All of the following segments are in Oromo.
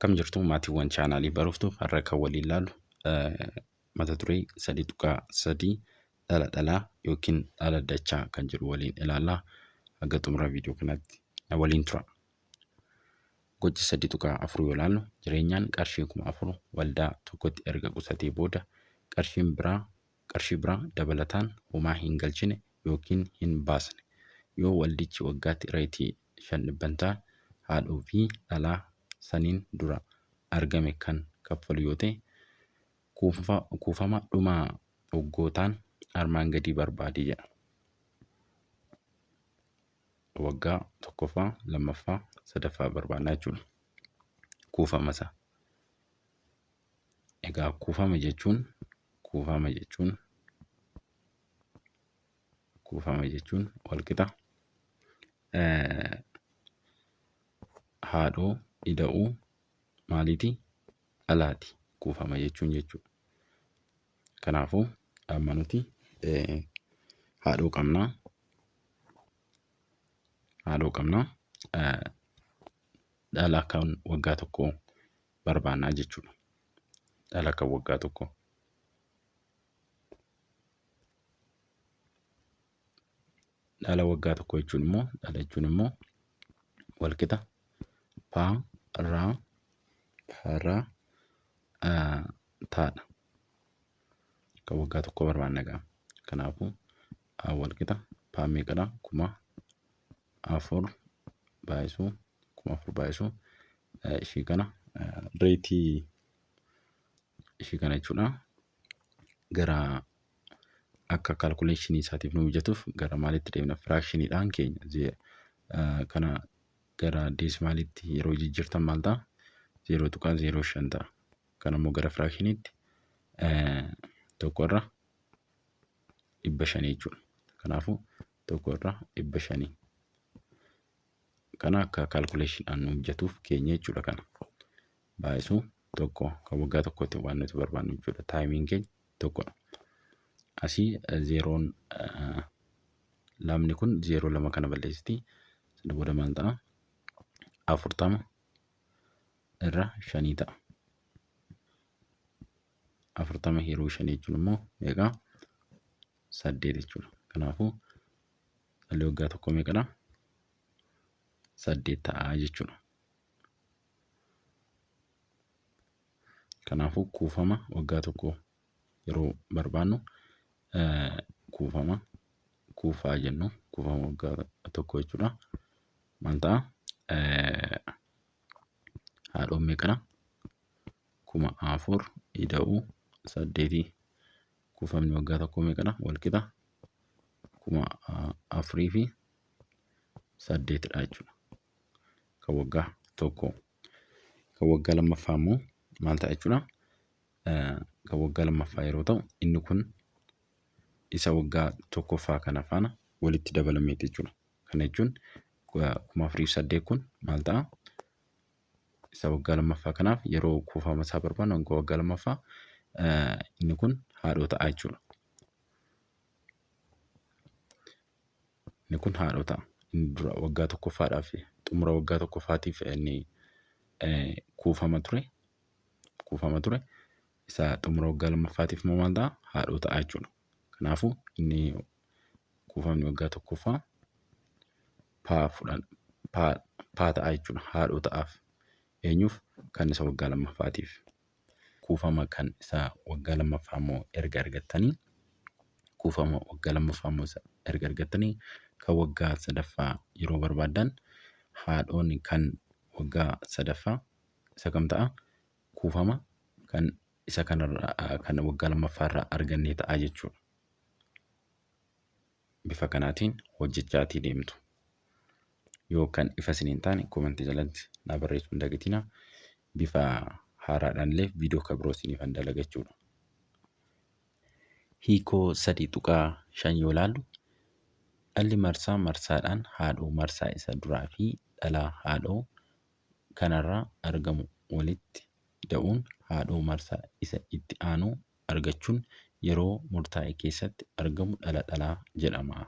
Akkam jirtu maatiiwwan chaanaalii Baruuftuu har'a kan waliin ilaallu mata duree 3.3 dhala dhalaa yookiin dhala dachaa kan jedhu waliin ilaalla. Haga xumura viidiyoo kanaatti na waliin tura. Gocha 3.4 yoo ilaallu jireenyaan qarshii 4000 waldaa tokkotti erga qusatee booda qarshiin biraa qarshii biraa dabalataan homaa hin galchine yookiin hin baasne. Yoo waldichi waggaatti reetii 5 dhibbantaa haadhoo fi dhalaa saniin dura argame kan kaffalu yoo ta'e, kuufama dhuma waggootaan armaan gadii barbaadi jedha. Waggaa tokkoffaa, lammaffaa, sadaffaa barbaadna jechuudha. Kuufama isaa. Egaa kuufama jechuun kuufama jechuun kuufama jechuun walqixa haadhoo ida'uu maaliiti? Dhalaati kuufama jechuun jechuudha. Kanaafuu amma nuti haadhoo qabna. Haadhoo qabna. Dhala kan waggaa tokkoo barbaannaa jechuudha. Dhala kan waggaa tokkoo. Dhala waggaa tokkoo jechuun immoo dhala jechuun immoo walqixa paa raa paa raa taadha. Kan waggaa tokkoo barbaanna egaa. Kanaafuu walqixa paa meeqadha? 4000 baay'isuu 4000 baay'isuu ishii kana reetii ishii kana jechuudha. Gara akka kaalkuleeshinii isaatiif nu mijatuuf gara maalitti deemna? Firaakshiniidhaan keenya kana gara deesimaalitti yeroo jijjiirtan maal ta'a? 0.05 ta'a. Kana immoo gara firaakshiniitti tokko irra 500 jechuudha. Kanaafuu tokko irra 500. Kana akka kaalkuleeshiniidhaan nu mijatuuf keenya jechuudha kana. Baay'isuu tokko kan waggaa tokkotti waan nuti barbaannu jechuudha. Taayimiin keenya tokkodha. Asii zeeroon lamni kun zeeroo lama kana balleessiti. Sana booda maal ta'a? 40 irra shanii ta'a. 40 hiruu shanii jechuun immoo meeqa? 8 jechuudha. Kanaafuu dhalli waggaa tokko meeqadha? 8 ta'a jechuudha. Kanaafuu kuufama waggaa tokko yeroo barbaannu kuufama kuufaa jennu kuufama waggaa tokko jechuudha. Maal ta'a? Haadhoon meeqadha? 4000 ida'uu saddeetii. Kuufamni waggaa tokkoo meeqadha? Walqixa 4008 dha jechuudha. Kan waggaa tokkoo. Kan waggaa lammaffaa immoo maal ta'a jechuudha? Kan waggaa lammaffaa yeroo ta'u inni kun isa waggaa tokkoffaa kana faana walitti dabalameeti jechuudha. Kana jechuun 4008 kun maal ta'a? Isa waggaa lammaffaa kanaaf yeroo kuufama isaa barbaannu hanga waggaa lammaffaa inni kun haadhoo ta'a jechuudha. Inni kun haadhoo ta'a. Inni dura waggaa tokkoffaadhaaf xumura waggaa tokkoffaatiif inni kuufama ture. Kuufama ture. Isa xumura waggaa lammaffaatiif immoo maal ta'a? Haadhoo ta'a jechuudha. Kanaafuu inni kuufamni waggaa tokkoffaa paa fudhan paa paa ta'a jechuudha. Haadhoo ta'aaf. Eenyuuf? Kan isa waggaa lammaffaatiif. Kuufama kan isa waggaa lammaffaa immoo erga argattanii kuufama waggaa lammaffaa immoo erga argattanii kan waggaa sadaffaa yeroo barbaaddan haadhoon kan waggaa sadaffaa isa kam ta'a? Kuufama kan isa kanarraa kan waggaa lammaffaa irraa argannee ta'a jechuudha. Bifa kanaatiin hojjechaatii deemtu. Yoo kan ifa isin hin taane komentii jalatti naa barreessuu hin dagatinaa. Bifa haaraadhaan illee viidiyoo kan biroo isiniifan dalaga jechuudha. Hiikoo 3.5 yoo ilaallu dhalli marsaa marsaadhaan haadhoo marsaa isa duraa fi dhala haadhoo kanarraa argamu walitti da'uun haadhoo marsaa isa itti aanu argachuun yeroo murtaa'e keessatti argamu dhala dhalaa jedhama.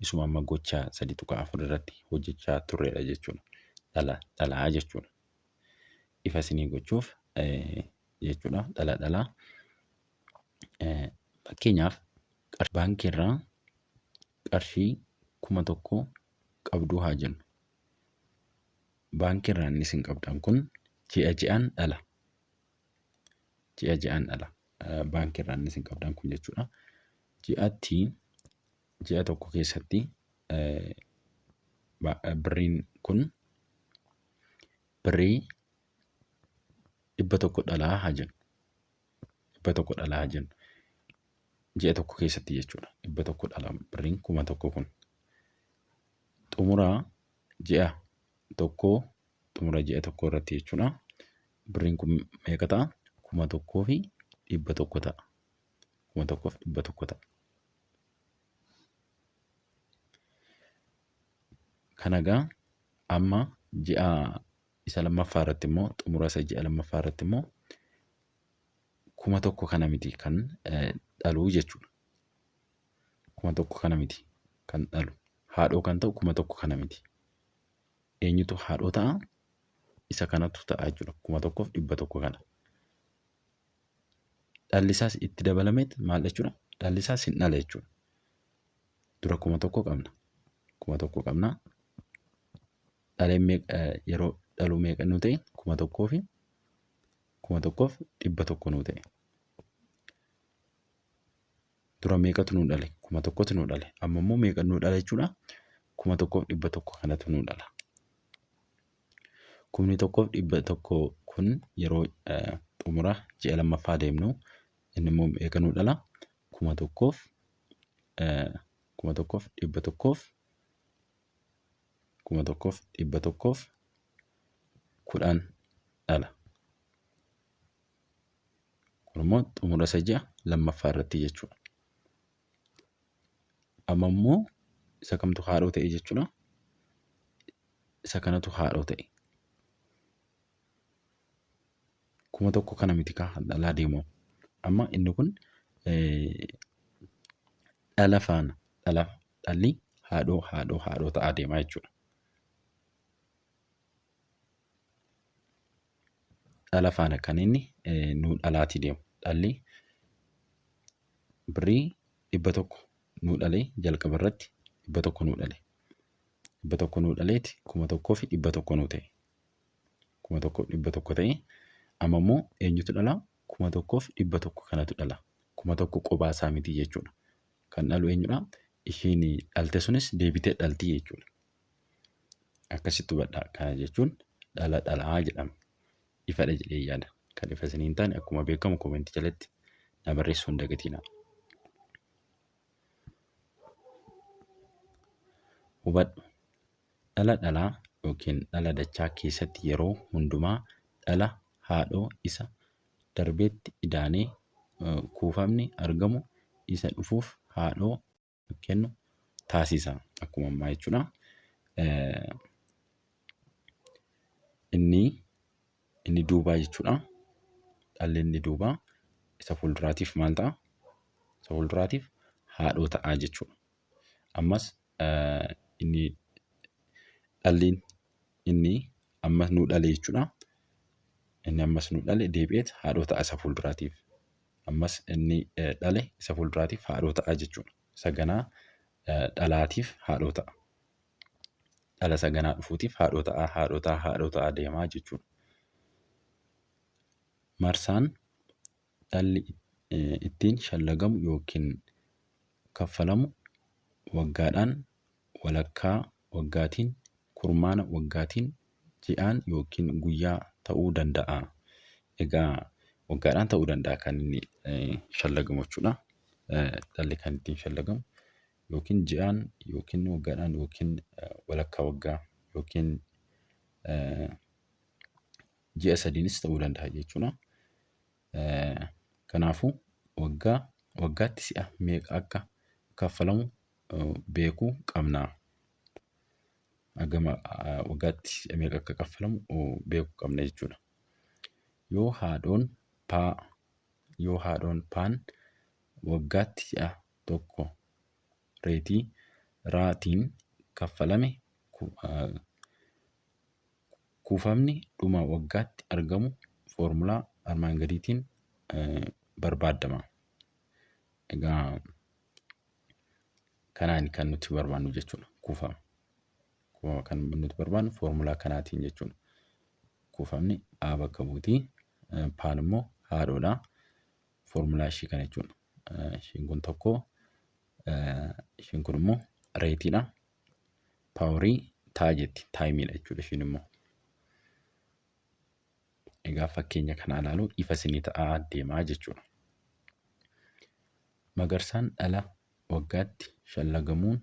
Isuma amma gocha 3.4 irratti hojjechaa turredha jechuudha. Dhala dhalaa jechuudha. Ifa isinii gochuuf jechuudha dhala dhalaa. Fakkeenyaaf baankii irraa qarshii 1000 qabduu haa jennu. Baankii irraa inni isin qabdan kun ji'a ji'aan dhala. Ji'a ji'aan dhala. Baankii irraa inni isin qabdan kun jechuudha. Ji'atti ji'a tokko keessatti birriin kun birrii 100 dhalaa haa jennu. 100 dhalaa haa jennu. Ji'a tokko keessatti jechuudha. 100 dhala birriin 1000 kun. Xumura ji'a tokkoo xumura ji'a tokkoo irratti jechuudha. Birriin kun meeqa ta'a? 1100 ta'a. 1100 ta'a. Kana egaa amma ji'a isa lammaffaa irratti immoo xumura isa ji'a lammaffaa irratti immoo 1000 kana miti kan dhaluu jechuudha. 1000 kana miti kan dhalu. Haadhoo kan ta'u 1000 kana miti. Eenyutu haadhoo ta'a? Isa kanatu ta'a jechuudha. 1100 kana. Dhalli isaas itti dabalameet maal jechuudha? Dhalli isaas hin dhala jechuudha. Dura 1000 qabna. 1000 qabna. Dhaleen meeqa yeroo dhalu meeqa nu ta'e? 1000 fi 1100 nu ta'e. Dura meeqatu nu dhale? 1000tu nu dhale. Amma immoo meeqa nu dhala jechuudha? 1100 kanatu nu dhala. 1100 kun yeroo xumura ji'a lammaffaa deemnu inni immoo meeqa nu dhala? Kuma tokkoof kuma tokkoof dhibba tokkoof 1110 dhala. Kun immoo xumura isa ji'a lammaffaa irratti jechuudha. Amma immoo isa kamtu haadhoo ta'e jechuudha? Isa kanatu haadhoo ta'e. 1000 kana miti kaa dhalaa deemu. Amma inni kun dhala faana dhala dhalli haadhoo haadhoo haadhoo ta'aa deema jechuudha. Dhala faana kan inni nuu dhalaatii deemu. Dhalli birrii 100 nuu dhalee jalqaba irratti 100 nuu dhale. 100 nuu dhaleeti 1100 nuu ta'e. 1100 ta'e amma immoo eenyutu dhala? 1100 kanatu dhala. 1000 qophaa isaa miti jechuudha. Kan dhalu eenyudha? Ishiin dhalte sunis deebitee dhalti jechuudha. Akkasitti hubadhaa. Kana jechuun dhala dhalaa jedhama. Ifadha jedhee yaada. Kan ifa isinii hin taane akkuma beekamu koomentii jalatti na barreessuu hin dagatinaa. Hubadhu. Dhala dhalaa yookiin dhala dachaa keessatti yeroo hundumaa dhala haadhoo isa darbeetti idaanee kuufamni argamu isa dhufuuf haadhoo kennu taasisa. Akkuma ammaa jechuudha. Inni inni duubaa jechuudha. Dhalli inni duubaa isa fuulduraatiif maal ta'a? Isa fuulduraatiif haadhoo ta'a jechuudha. Ammas inni dhalliin inni ammas nuu dhale jechuudha. Inni ammas nuu dhale deebi'eet haadhoo ta'a isa fuulduraatiif. Ammas inni dhale isa fuulduraatiif haadhoo ta'a jechuudha. Isa ganaa dhalaatiif haadhoo ta'a. Dhala isa ganaa dhufuutiif haadhoo ta'a, haadhoo ta'a, haadhoo ta'a deemaa jechuudha. Marsaan dhalli ittiin shallagamu yookiin kaffalamu waggaadhaan, walakkaa waggaatiin, kurmaana waggaatiin, ji'aan yookiin guyyaa ta'uu danda'a. Egaa waggaadhaan ta'uu danda'a kan inni shallagamu jechuudha. Dhalli kan ittiin shallagamu yookiin ji'aan yookiin waggaadhaan yookiin walakkaa waggaa yookiin ji'a sadiinis ta'uu danda'a jechuudha. Kanaafuu waggaa waggaatti si'a meeqa akka kaffalamu beekuu qabna. Hagama waggaatti si'a meeqa akka kaffalamu beekuu qabna jechuudha. Yoo haadhoon paa yoo haadhoon paan waggaatti si'a tokko reetii raatiin kaffalame Kuufamni dhuma waggaatti argamu foormulaa armaan gadiitiin barbaadama. Egaa kanaan kan nuti barbaannu jechuudha kuufama. Kuufama kan nuti barbaannu foormulaa kanaatiin jechuudha. Kuufamni A bakka buutii, Paan immoo haadhoodha. Foormulaa ishii kana jechuudha. Ishiin kun tokko, ishiin kun immoo reetiidha. Paaworii taa jetti, taayimiidha jechuudha ishiin immoo. Egaa fakkeenya kana ilaaluu ifa isinii ta'aa deemaa jechuudha. Magarsaan dhala waggaatti shallagamuun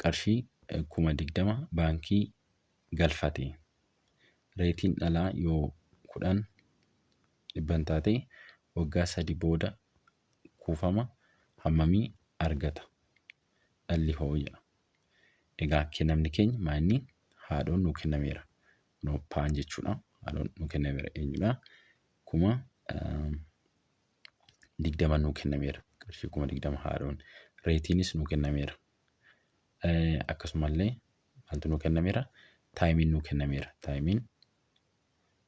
qarshii 20,000 baankii galfate. Reetiin dhalaa yoo 10 dhibbantaa ta'e waggaa 3 booda kuufama hammamii argata? Dhalli hoo jedha. Egaa kennamni keenya maalinni haadhoon nuu kennameera. Kunoo paan jechuudha. Haadhoon nuu kennameera eenyudha? 20,000 nuu kennameera. Qarshii 20,000 haadhoon. Reetiinis nuu kennameera. Akkasumallee maaltu nuu kennameera? Taayimiin nuu kennameera. Taayimiin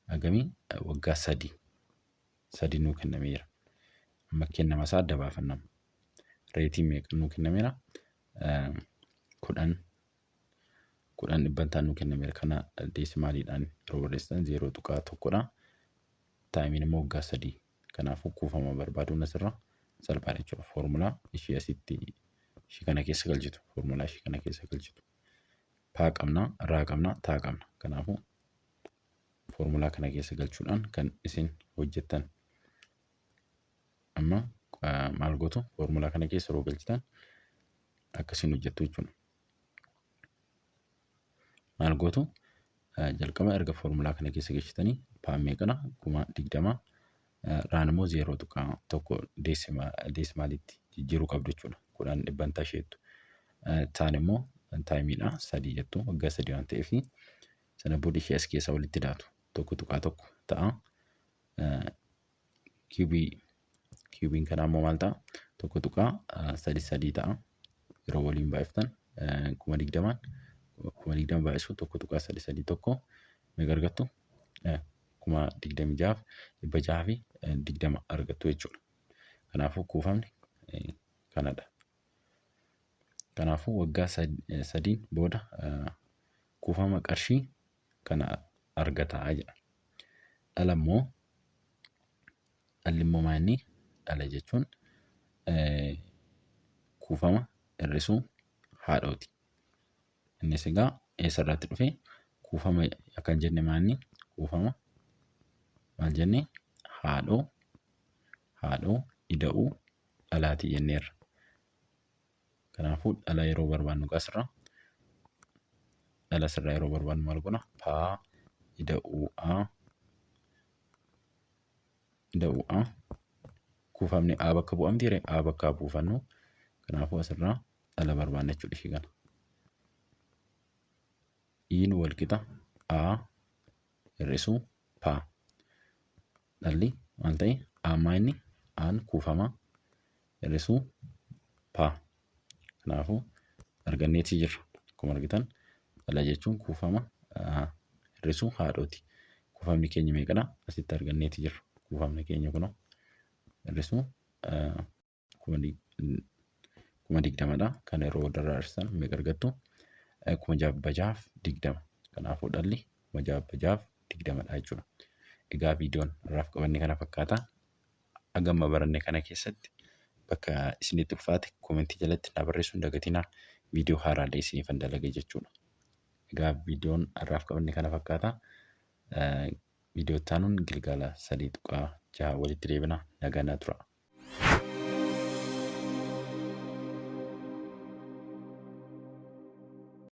hagamii? Waggaa 3. 3 nuu kennameera. Amma kennama isaa adda baafanna. Reetiin meeqa nuu kennameera? 10 10 dhibbantaan nuu kennameera. Kana deesimaaliidhaan yeroo barreessitan 0.1dha. Taayimiin immoo waggaa 3. Kanaafuu kuufama barbaaduun asirra salphaadha jechuudha. Foormulaa ishii asitti ishii kana keessa galchitu. Foormulaa ishii kana keessa galchitu. Paa qabna, raa qabna, taa qabna. Kanaafuu foormulaa kana keessa galchuudhaan kan isin hojjettan. Amma maal gootu foormulaa kana keessa yeroo galchitan akkasiin hojjettu jechuudha. Maal gootu jalqaba erga foormulaa kana keessa galchitanii paan meeqadha 20,000 raan immoo 0.1 deesimaalitti jijjiiruu qabdu jechuudha. 10 dhibbantaa isheettu. Taan immoo taayimiidha 3 jettu waggaa 3 waan ta'eef sana booda ishee as keessaa walitti daatu 1.1 ta'a. Kiubii kiubiin kanaa immoo maal ta'a? 1.33 ta'a. Yeroo waliin baay'iftan 20,000n 20,000 baay'isuu 1.331 meeqa argattu? 26,620 argattu jechuudha. Kanaafuu kuufamni kanadha. Kanaafuu waggaa 3n booda kuufama qarshii kana argata jedha. Dhala immoo dhalli immoo maal inni? Dhala jechuun kuufama hir'isuu haadhooti. Innis egaa eessarraatti dhufe? Kuufama akkan jenne maal inni? Kuufama maal jenne? Haadhoo haadhoo ida'uu dhalaati jenneerra. Kanaafuu dhala yeroo barbaannu egaa asirraa dhala asirraa yeroo barbaannu maal goona? Paa ida'uu A ida'uu A kuufamni A bakka bu'amti ree A bakka haa buufannu. Kanaafuu asirraa dhala barbaanna jechuudha ishii kana. Iin wal qixa A hir'isuu P. Dhalli maal ta'e? A maa inni? Aan kuufama hir'isuu P. Kanaafuu arganneetii jirra. Akkuma argitan dhala jechuun kuufama hir'isuu haadhooti. Kuufamni keenya meeqadha? Asitti arganneetii jirra. Kuufamni keenya kunoo hir'isuu 20,000dha. Kana yeroo walirraa hir'isan meeqa argattu? 6,620. Kanaafuu dhalli 6,620dha jechuudha. Egaa viidiyoon har'aaf qabanne kana fakkaata. Hagamma baranne kana keessatti bakka isinitti ulfaate koomentii jalatti naa barreessuu hin dagatinaa. Viidiyoo haaraallee isiniifan dalaga jechuudha. Egaa viidiyoon har'aaf qabanne kana fakkaata. Viidiyoo itti aanuun gilgaala 3.6 walitti deebina. Nagaan naa tura.